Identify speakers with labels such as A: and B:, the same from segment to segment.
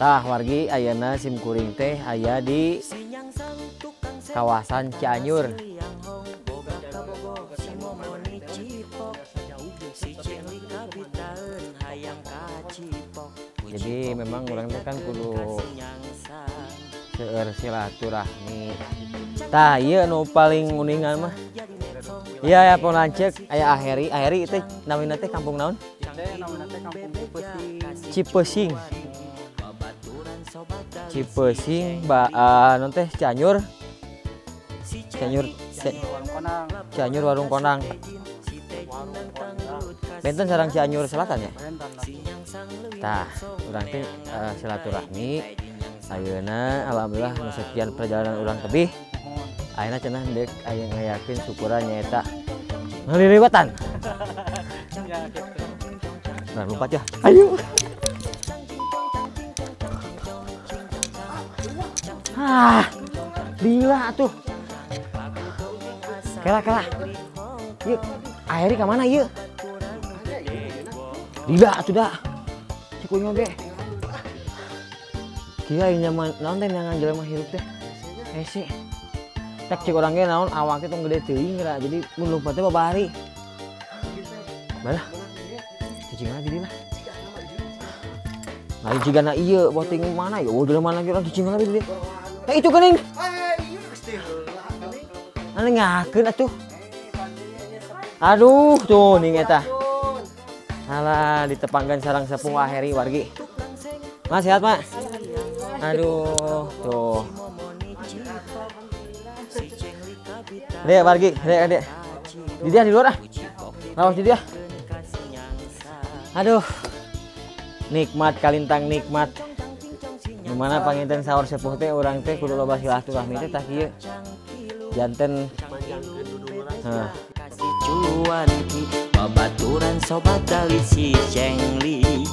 A: Tah wargi ayeuna sim kuring teh aya di kawasan Cianjur. Jadi memang urang teh kan kudu seueur silaturahmi. Tah ieu nu paling uningan mah. Iya ya pon lanceuk aya Aheri. Aheri teh namina teh kampung naon?
B: Namina teh kampung Cipeussing.
A: Cipeussing. Cipeussing non teh Cianjur. Cianjur Cianjur Warung Konang. Benten sareng Cianjur Selatan ya? Tah, urang teh silaturahmi. Ayeuna alhamdulillah nu sekian perjalanan urang tebih. Ayeuna cenah deuk aya ngayakeun syukuran nyaeta ngaliliwatan. Nah, lompat ya. Ayo. Ah, lila tuh. Kela kela. Yuk, akhirnya ke mana yuk? Lila tuh dah. Cikunya ge. Kia ini mah naon teh neangan jelema hirup teh. Hese. Tek cik urang ge naon awak teh tong gede teuing geura. Jadi mun lompat teh babari. Balah. Cicing lagi dia lah. Lain jigana ieu boting mana ya? Oh, jelema lagi urang cicing lagi dia. Eh itu geuning. Ane ngakeun atuh. Aduh, tuh ning eta. Alah, ditepangkeun sareng sepuh Aheri wargi. Mas sehat, Pak? Aduh, tuh. Dek wargi, dek, dek. Di dia di luar ah. Rawas di dia. Aduh. Nikmat kalintang nikmat. Dimana panginten sahur sepuh teh urang teh kudu loba silaturahmi teh tah kieu. Janten heuh.
C: Cuanki babaturan sobat dalit si Cengli.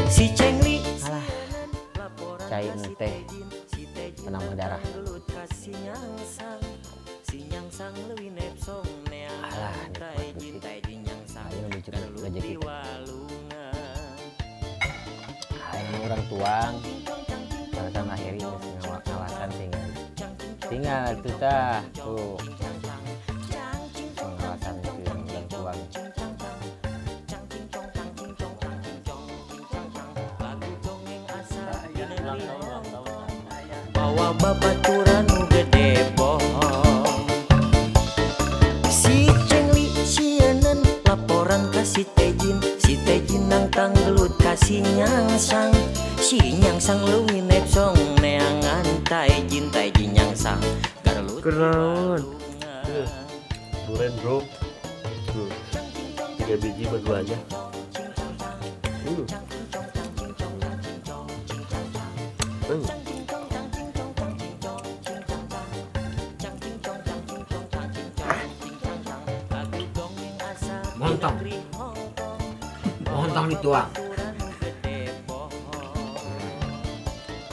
C: Si Cengli.
A: Alah. Cai teh penambah darah. Alah, nikmat Gusti. Ayo rezeki teh. Ayo urang tuang. Alasan akhiri geus ngawak-ngawasan tinggal. Tinggal tuh tah tuh. Pengawasan urang tuang.
C: Bawa babaturan nu gede bohong. Si Cengli sieun laporan ka si Tejin, si Tejin nangtang gelut ka si Nyangsang, si Nyangsang leuwih nepsong neangan Taejin, Taejin nyangsang garlut.
D: Keren. Duren bro. Tuh. 3 biji berdua aja.
A: Montong. Montong dituang.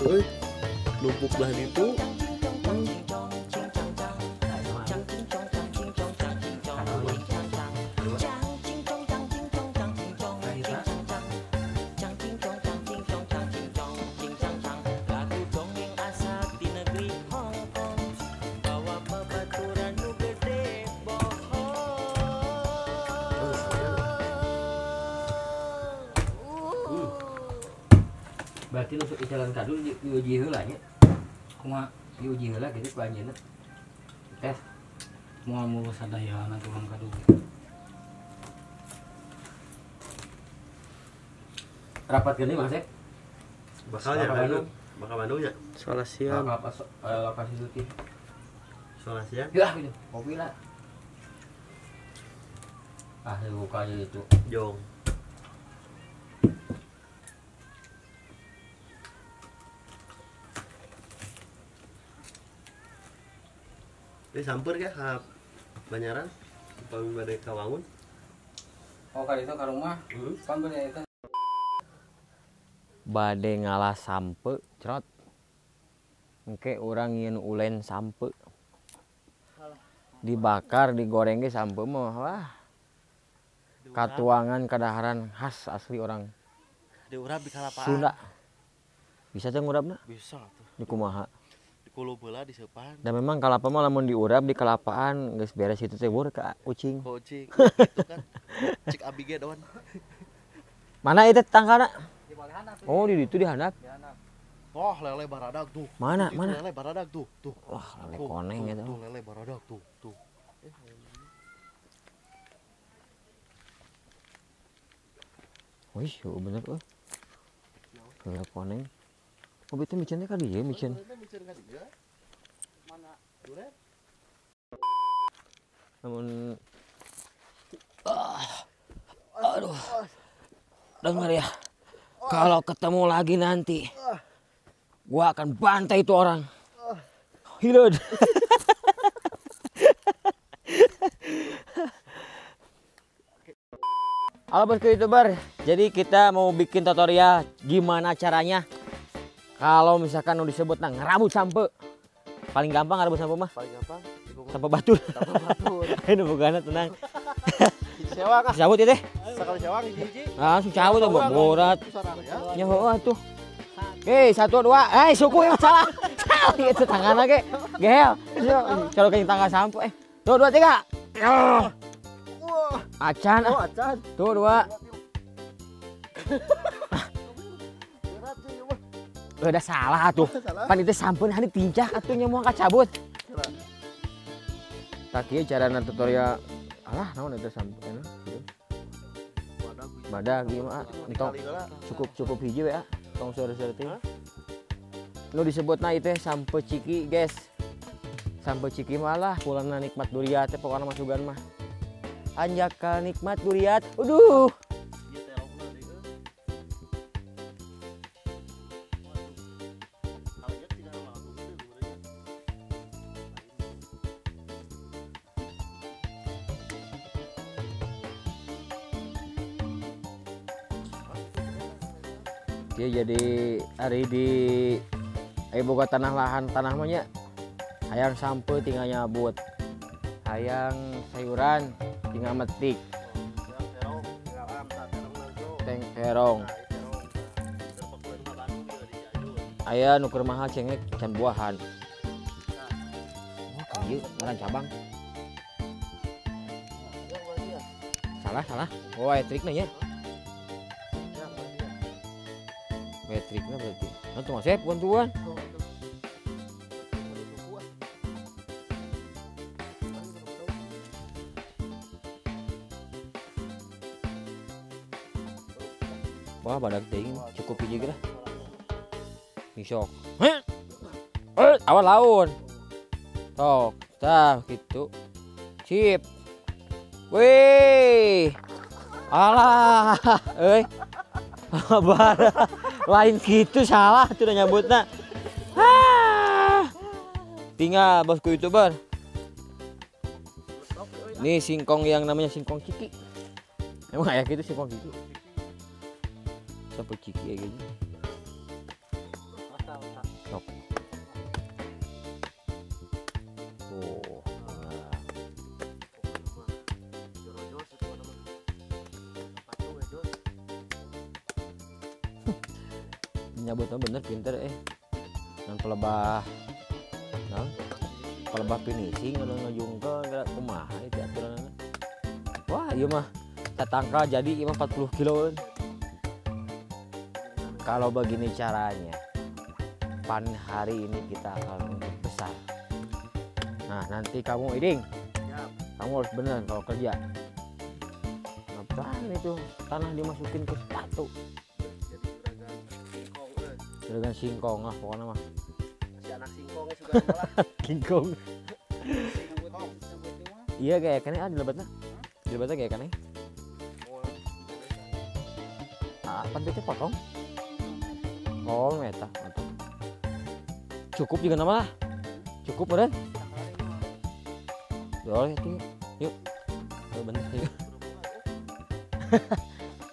D: Uy, numpuk belah itu.
A: Berarti nusuk jalan kadu diuji heula nya. Kumaha diuji heula gitu ku anjeunna. Tes.
B: Moal mulus sadayana tukang kadu.
A: Rapat geuning Mas eh?
D: Bakalnya Bandung. Bakal Bandung nya.
E: Soal siang.
A: Bakal lokasi syuting.
D: Soal siang.
A: Ya gitu. Kopi lah. Ah, buka aja itu.
D: Jong. Ini sampur ya, Banyaran, upami bade ka Wangun.
B: Oh, ka ditu ka rumah. Pan bade eta.
A: Bade ngalah sampe, crot. Engke urang nyieun ulen sampe. Dibakar, digoreng ge sampe mah wah. Katuangan kadaharan khas asli orang
D: Diurap di kalapaan.
A: Sunda. Bisa teh ngurapna?
D: Bisa tuh.
A: Di kumaha?
D: Dikulup heula diseupan.
A: Dan memang kalapa mah lamun diurap di kelapaan geus beres itu teh wur ka ucing.
D: Ka ucing. Gitu kan. Cik abi ge don.
A: Mana itu tangkalna?
B: Di paling handap.
A: Oh, di ditu di handap.
B: Di handap.
D: Wah, lele baradag tuh.
A: Mana?
D: Itu
A: Mana?
D: Lele baradag tuh, tuh.
A: Wah, lele koneng eta.
D: Tuh lele baradag tuh, tuh.
A: Wih, bener euy. Lele koneng. Oh, itu micin teh ka dieu micin.
B: Mana?
A: Namun aduh. Dengar ya. Kalau ketemu lagi nanti gua akan bantai itu orang. Hilud. Halo bosku YouTuber. Jadi kita mau bikin tutorial gimana caranya kalau misalkan mau disebut nah ngerabut sampe. Paling gampang ngerabut sampe mah.
D: Paling gampang
A: sampe batur.
D: Sampe batur.
A: Ini bukannya tenang.
D: Sewa kah?
A: Cabut ya teh.
D: Sekali sewa hiji-hiji.
A: Langsung cabut tuh borat. Ya heuh tuh. Oke, 1 2. Suku yang salah. Salah itu tanganna ge. Gehel. Kalau ke tangga sampo 2 2 3. Acan.
D: Oh, acan.
A: Tuh 2. Udah salah tuh. Pan itu sampun hari tincah atuh nya moal kacabut. Tak ieu carana tutorial. Alah, naon eta sampun badag ieu mah entong cukup hiji we ah. Tong seur-seur teh. Nu disebutna ieu teh sampe ciki, guys. Sampe ciki malah pulangna nikmat duriat teh pokona masukan mah. Anjaka nikmat duriat. Aduh. Dia jadi hari di boga tanah lahan tanah mah nya. Hayang sampe tinggal nyabut. Hayang sayuran tinggal metik. Teng terong. Aya nu keur mahal cengek can buahan. Wah, ieu ngaran cabang. Salah, salah. Oh, aya trikna nya. Triknya berarti. Nah, tuh masih bantuan. Wah, badak teuing cukup hiji geura. Misok. Heh. Awal laun. Tok, tah gitu. Sip. Wih. Alah, euy. Lain gitu salah tuh udah nyabutna. Ah. Tinggal bosku YouTuber. Ini singkong yang namanya singkong ciki. Emang kayak gitu singkong ciki. Sampai ciki ya gini. Sok. Oh. Nyabutnya bener pinter dan pelebah nah, pelebah finishing anu ngajungkeun geura kumaha itu aturanna. Wah, ieu mah tatangkal jadi ieu mah 40 kilo. Kalau begini caranya, panen hari ini kita akan untung besar. Nah, nanti kamu Iding, kamu harus bener kalau kerja. Ngapain itu tanah dimasukin ke sepatu? Juragan singkong lah pokoknya mah.
D: Si anak singkongnya suka malah.
A: Singkong. Iya kayak kene ah dilebatna. Dilebatna kayak kene. Ah, pan teh potong. Oh, eta atuh. Cukup juga nama lah. Cukup meureun. Boleh tuh. Yuk. Oh, bener yuk.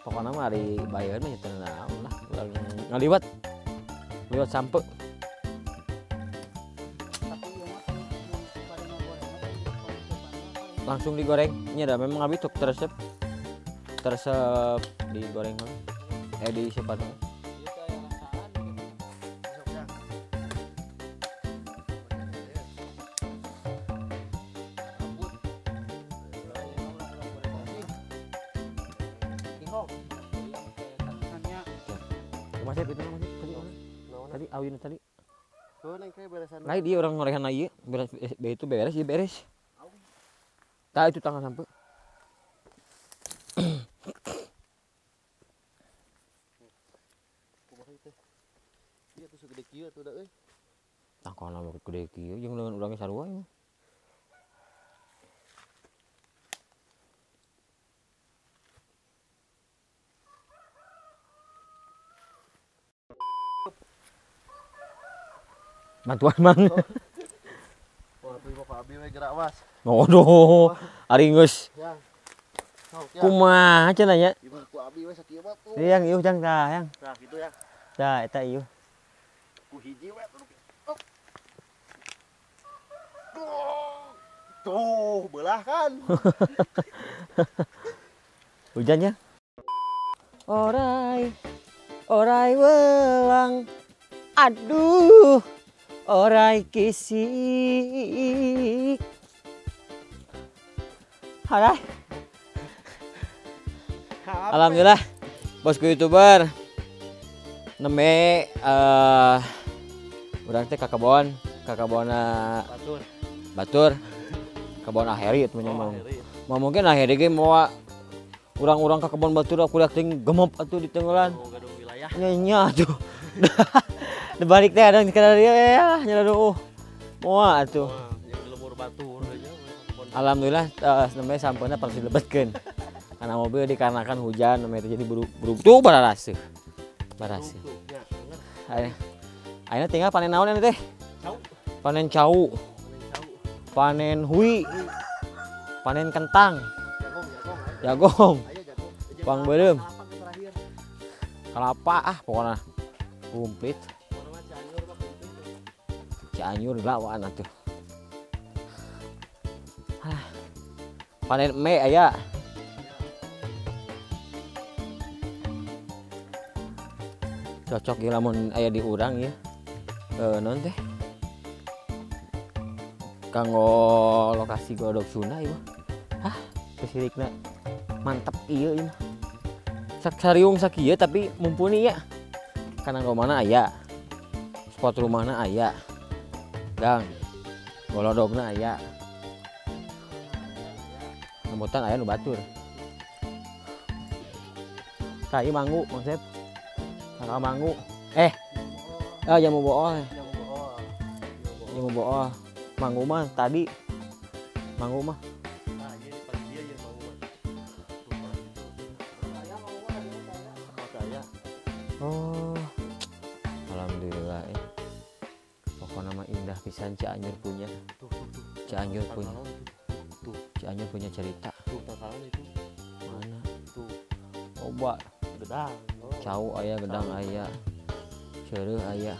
A: Pokoknya mah ari bayeun mah teu naon lah, urang ngaliwat. Liwat sampe. Langsung digoreng. Ini ada memang habis tuh teresep. Teresep digoreng. Di siapa tuh? Masih itu masih tadi. Tadi awin tadi. Lain dia orang ngorehan lagi, beres itu beres, dia beres. Tah itu tangan sampai.
D: Iya tuh segede kieu atuh da euy.
A: Tangkana mah gede kieu jeung dengan urangnya sarua ieu. Bantuan mang.
D: Wah, tuh Bapak Abi we gerak was.
A: Waduh, ari geus. Kumaha cenah nya?
D: Ieu ku abi we sakieu mah tuh.
A: Yang ieu jang tah, yang.
D: Tah kitu ya.
A: Tah eta ieu.
D: Ku hiji we tuh. Tuh, belah kan.
A: Hujannya. Orai. Orai welang. Aduh. Orai kisik. Halah. Alhamdulillah bosku YouTuber. Neme urang teh ka kebon, ka kebonna Batur. Batur. Kebon Aheri itu nya mah. Mah mungkin Aheri ge moal urang-urang ka kebon Batur kuliah ting gemep atuh di tenggelan.
D: Oh, gadung wilayah.
A: Nya nya atuh. Dibalik teh ada kada dia ya nyala moal atuh.
D: Yang di lembur Batur aja.
A: Alhamdulillah namanya sampeuna pasti dilebetkeun. Karena mobil dikarenakan hujan namanya itu jadi buru-buru tuh baraseuh. Baraseuh. Ayeuna tinggal panen naon ini teh?
D: Cau.
A: Panen cau. Panen hui. Panen kentang. Jagung. Pang beureum. Kelapa ah pokoknya komplit. Cianjur lawaan atuh. Panen mie aya. Cocok ya lamun aya di urang ya. Non teh. Kanggo lokasi godog Sunda ieu mah. Hah, kesirikna mantep ieu ieu mah. Sak sariung sakieu tapi mumpuni ya. Kana romana aya. Spot rumahna aya. Gang. Golodogna aya. Rambutan aya nu batur. Tah ieu manggu, Mang Sep. Kakak manggu. Jamu bool. Jamu bool. Manggu mah tadi. Manggu mah.
D: Nah, ieu di pagi ieu manggu mah.
A: Oh. Alhamdulillah Pokoknya mah indah pisan Cianjur punya.
D: Tuh, tuh, tuh.
A: Cianjur punya.
D: Tuh.
A: Cianjur punya cerita.
D: Tuh, takalan itu.
A: Mana?
D: Tuh.
A: Oba.
D: Gedang.
A: Cau aya, gedang aya. Cereuh aya.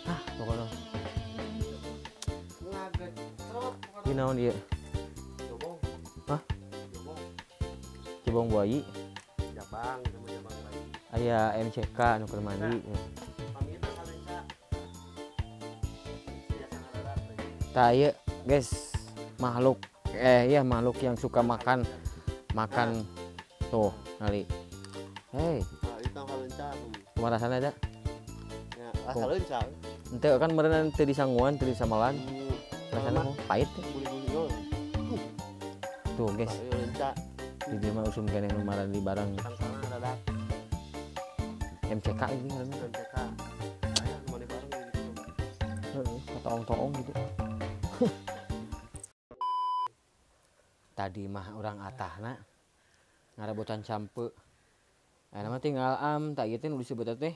A: Ah, pokoknya. Ini naon ieu?
D: Jobong.
A: Hah?
D: Jobong.
A: Jobong buayi.
D: Jabang sama jabang bayi.
A: Aya MCK nu keur mandi. Tah ieu, guys, makhluk iya makhluk yang suka makan makan tuh kali. Hei.
D: Nah, itu kalenca tuh.
A: Kumaha rasana eta?
D: Ya, rasa leunca.
A: Henteu kan meureun teu disanguan, teu disamalan. Rasana pahit teh. Tuh, guys. Di dieu mah usum keneh nu marandi barang. MCK ini ngaranna.
D: MCK. Aya nu mandi bareng gitu.
A: Heeh, toong-toong gitu. Tadi mah urang atahna ngarabotan campe. Ayeuna mah tinggal am tak ieu teh nu disebut teh.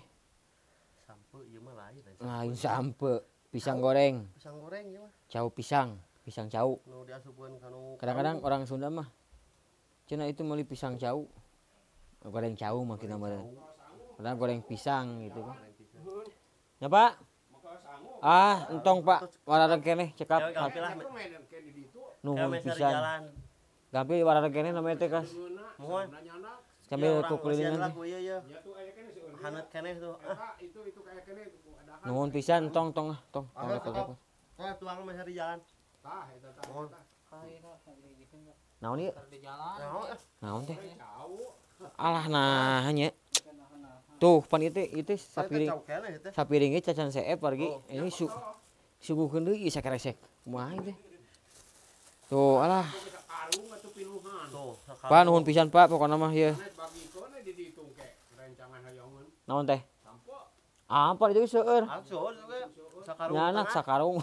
D: Sampe ieu mah lain.
A: Lain sampe, pisang goreng.
D: Pisang goreng ieu mah.
A: Cau pisang, pisang cau.
D: Nu diasupkeun kana
A: kadang-kadang orang Sunda mah cenah itu meuli pisang cau. Goreng cau mah kita mah. Padahal goreng pisang gitu kan. Ya, Pak? Ah, entong Pak, warareng keneh cekap. Nuhun pisan. Gampil warareng keneh namanya teh kas.
D: Mohon.
A: Sambil kukelilingan.
D: Iya, iya. Hanet keneh tuh.
E: Itu kayak keneh ada.
A: Nuhun pisan tong tong tong tong.
D: Tong tuang mah di jalan.
E: Tah eta tah.
A: Naon ieu? Naon teh? Alah nah nya. Tuh pan ieu teh sapiring. Sapiring ge cacan seep wargi. Ini suguhkeun deui sakeresek. Kumaha ieu teh? Tuh alah. Pak nuhun pisan Pak pokona mah ieu. Naon teh? Apa itu seueur? Nyanak sakarung.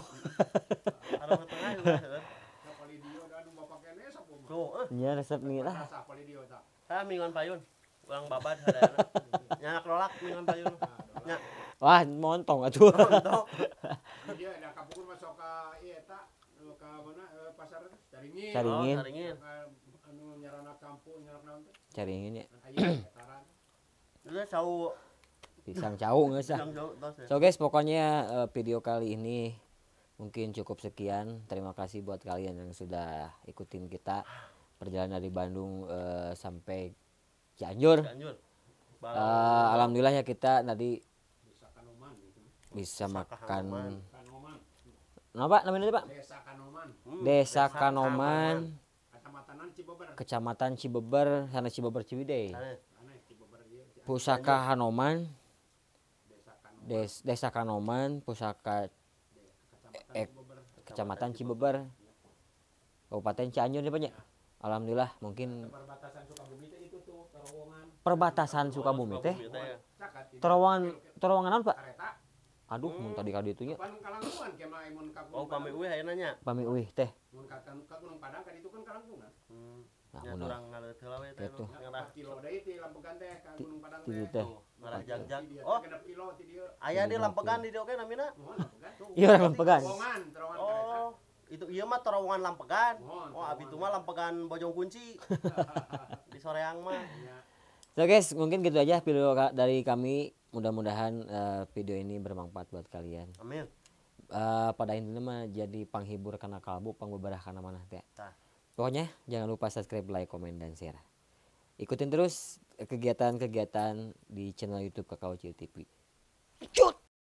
A: Nya resep nih lah.
D: Saya mingguan payun. Urang babad sadayana. Nyanak nolak mingguan payun. Nya.
A: Wah, montong atuh.
D: Montong.
E: Dia da kapungkur masuk ka ieu eta ka mana pasar Caringin.
A: Caringin.
E: Anu nyarana kampung nyarak naon teh?
A: Caringin ya.
D: Itu cau
A: pisang cau geus ah. So guys, pokoknya video kali ini mungkin cukup sekian. Terima kasih buat kalian yang sudah ikutin kita perjalanan dari Bandung sampai Cianjur. Alhamdulillah ya kita tadi bisa makan. Nah, Pak, namanya Pak?
E: Desa Kanoman.
A: Desa Kanoman. Kecamatan Cibeber, sana Cibeber Ciwidey. Pusaka Hanoman. Desa Kanoman, Pusaka Kecamatan Cibeber, Kabupaten Cianjur nih Pak ya. Alhamdulillah mungkin
E: perbatasan Sukabumi teh itu tuh terowongan.
A: Perbatasan Sukabumi teh. Terowongan naon Pak? Aduh, mun tadi ka ditu nya.
D: Oh, pami eueuh ayeuna nya.
A: Pami eueuh teh.
E: Mun ka Gunung Padang ka ditu kan kalangkungan.
A: Nah,
D: mun urang ngaleut heula we teh.
E: Ngarah kilo deui ti Lampegan teh ka Gunung Padang teh.
D: Ngarah jag-jag. Oh, aya di Lampegan di dieu oge namina.
A: Iya, urang Lampegan.
D: Oh, itu ieu mah terowongan Lampegan. Oh, abi itu mah Lampegan Bojong Kunci. Di Soreang mah.
A: So guys, mungkin gitu aja video dari kami. Mudah-mudahan video ini bermanfaat buat kalian.
D: Amin.
A: Pada intinya mah jadi panghibur kana kalbu, pangbeberah kana manah teh. Pokoknya jangan lupa subscribe, like, komen, dan share. Ikutin terus kegiatan-kegiatan di channel YouTube Kakao Ucil TV. Cut!